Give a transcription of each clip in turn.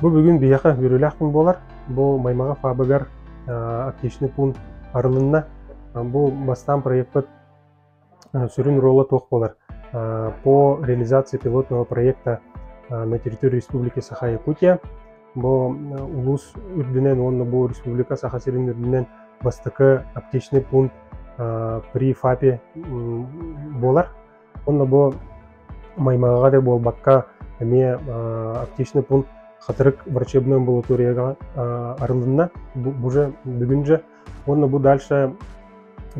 Бу бүгүн биһиэхэ үөрүүлээх күн буолар. Бу Маймаҕа ФАБыгар аптечный пункт арылынна. Бу бастаан проекпыт сүрүн рола туох буолар? По реализации пилотного проекта на территории Республики Саха-Якутия бу улуус үрдүнэн уонна бу Республика Саха сирин үрдүнэн бастакы аптечный пункт при ФАПе буолар. Уонна бу Маймаҕаҕа эрэ буолбакка, эмиэ аптечный пункт Хатырык врачебной амбулаторияҕа арылынна. Бу же бүгүн же. Уонна бу дальше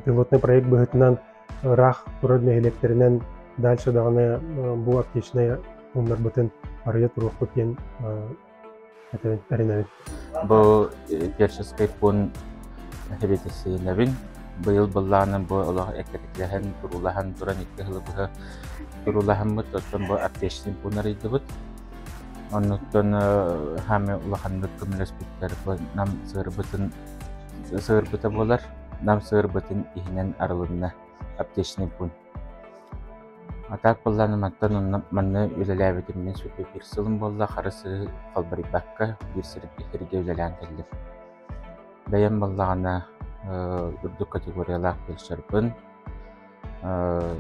пилотный проект быһыытынан ыраах турар нэһилиэктэринэн дальше даҕаны бу аптечнай пууннарбытын арыйа туруохпут диэн этэбин, эрэнэбин. Бу персидскэй пуун сэбиэдиссэйинэбин. Быйыл быллаанын бу олох эккирэтиһэн, туруулаһан туран икки сылы быһа туруулаһаммыт, оттон бу аптечный пуун арыйдыбыт. Оннуттан хаамы улаханнык көмөлөспүттэр бу Нам сыырбытын сыырбыта буолар. Нам сыырбытын иһинэн арылынна аптечный пуун. А так буоллаҕына мантан онно манна үлэлээбитим мин сүүрбэ биир сылым буолла, хара сыры халбарыйбакка биир сиргэ үлэлээн кэллим. Бэйэм буоллаҕына үрдүк категориялаах фельдшербын,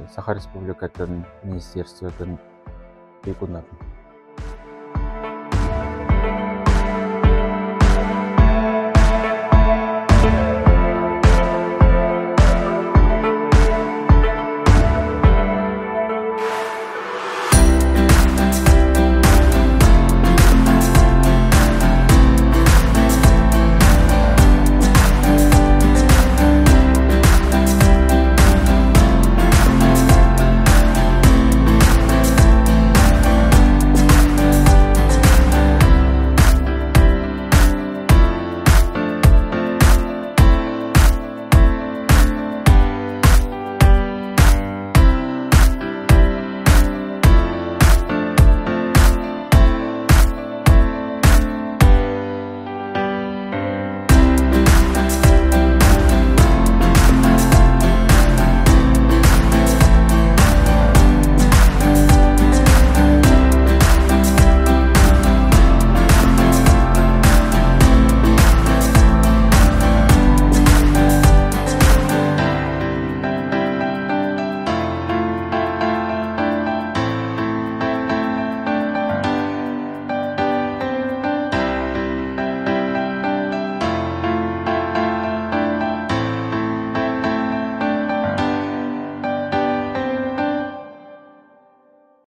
Саха Республикатын министерствотын туйгунабын.